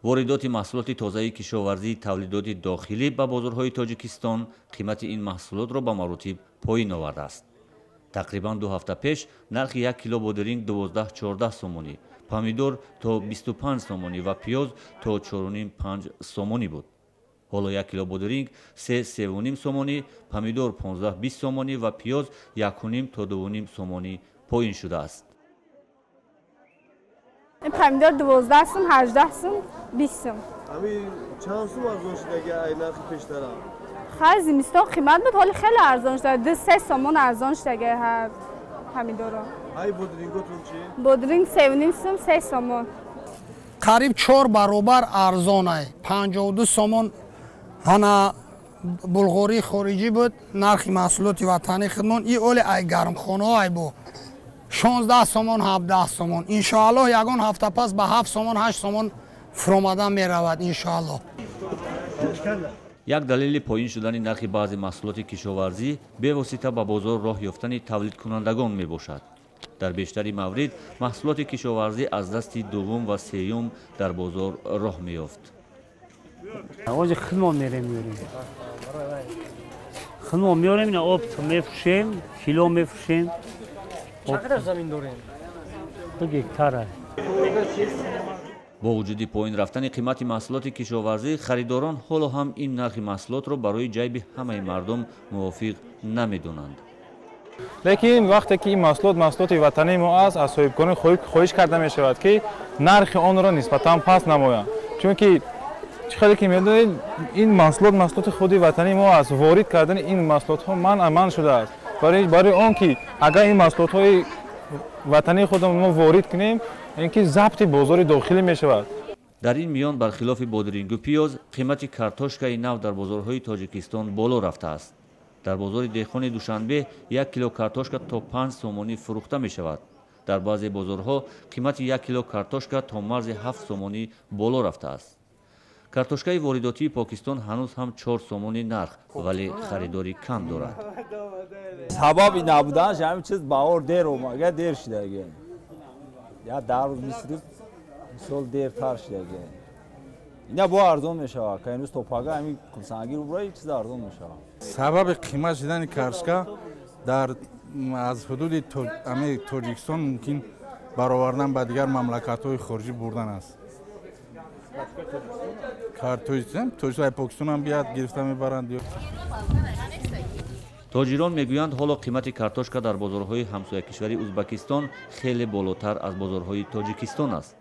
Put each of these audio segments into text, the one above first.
Воридоти маҳсулоти тозаи кишоварзии тавлидоти дохилӣ ба бозорҳои Тоҷикистон қимати ин маҳсулотро ба маротиб поин овардааст. Тақрибан 2 ҳафта пеш нархи 1 кило бодиринг 12-14 сомонӣ, помидор то 25 сомонӣ ва пиёз то 4,5-5 сомонӣ буд. Ҳоло 1 кило бодиринг 3-3,5 сомонӣ, помидор 15-20 сомонӣ ва пиёз 1,5 то 2,5 сомонӣ поин шудааст. Помидор 12 сум, 18 сум, 20 сум. Ами чанд сум арзон шудаги ай нархи пештара? Хай, зимистон қимат буд, ҳоли хеле арзон шуда, 2-3 сомон арзон шудаги ҳар помидоро. Ай бодиринготун чи? Бодиринг 3,5 сум, 3 сомон. Қариб 4 баробар арзон ай. 52 сомон ҳана булғории хориҷӣ буд, нархи маҳсулоти ватанӣ худмон и оли ай гармхонаҳо ай бо 16 сомон, 17 сомон. Иншоаллоҳ, ягон ҳафта пас ба 7 сомон, 8 сомон фуромадан меравад, иншоаллоҳ. Як далели поин шудани нархи баъзе маҳсулоти кишоварзӣ бевосита ба бозор роҳ ёфтани тавлидкунандагон мебошад. Дар бештари маврид маҳсулоти кишоварзӣ аз дасти дуввум ва сеюм дар бозор роҳ меёфт. Ози худмо мерем, меорем, худмо меорем, ина опт мефурӯшем, кило мефурӯшем. Чақадар замин дорем? 2 гектара. Бо вуҷуди поин рафтани қимати маҳсулоти кишоварзӣ, харидорон ҳоло ҳам ин нархи маҳсулотро барои ҷайби ҳамаи мардум мувофиқ намедонанд. Лекин вақте ки ин маҳсулот маҳсулоти ватании мо аст, аз соҳибкорон хоҳиш карда мешавад, ки нархи онро нисбатан паст намоянд, чунки чӣ хеле ки медонед, ин маҳсулот маҳсулоти худи ватании мо аст. Ворид кардани ин маҳсулотҳо манъ шудааст. Барои он ки агар ин маҳсулотҳои ватании худамон мо ворид кунем, ин ки забти бозори дохилӣ мешавад. Дар ин миён, бархилофи бодирингу пиёз, қимати картошкаи нав дар бозорҳои Тоҷикистон боло рафтааст. Дар бозори деҳқони Душанбе 1 кило картошка то 5 сомонӣ фурӯхта мешавад. Дар баъзе бозорҳо қимати 1 кило картошка то марзи 7 сомонӣ боло рафтааст. Картошкаи воридотии Покистон ҳанӯз ҳам 4 сомонӣ нарх, вале харидори кам дорад. Сабаби набуданаш ҳамин чиз: баҳор дер омага, дер шудаги, я 10 рӯз, 20 рӯз мисол дертар шудаги. Ина бо арзон мешавад, ка имрӯз то пага ҳамин қимсангир бубра, чиз арзон мешавад. Сабаби қимат шудани картошка дар аз ҳудуди ами Тоҷикистон мумкин баровардан ба дигар мамлакатҳои хориҷӣ бурдан аст. Тоҷикистон, Покистонам бияд, гирифта мебаранд. Тоҷирон мегӯянд, ҳоло қимати картошка дар бозорҳои ҳамсоякишвари Узбакистон хеле болотар аз бозорҳои Тоҷикистон аст.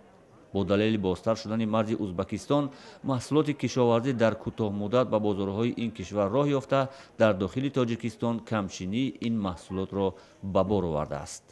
Бо далели бозтар шудани марзи Узбакистон, маҳсулоти кишоварзӣ дар кӯтоҳмуддат ба бозорҳои ин кишвар роҳ ёфта, дар дохили Тоҷикистон камчинии ин маҳсулотро ба бор овардааст.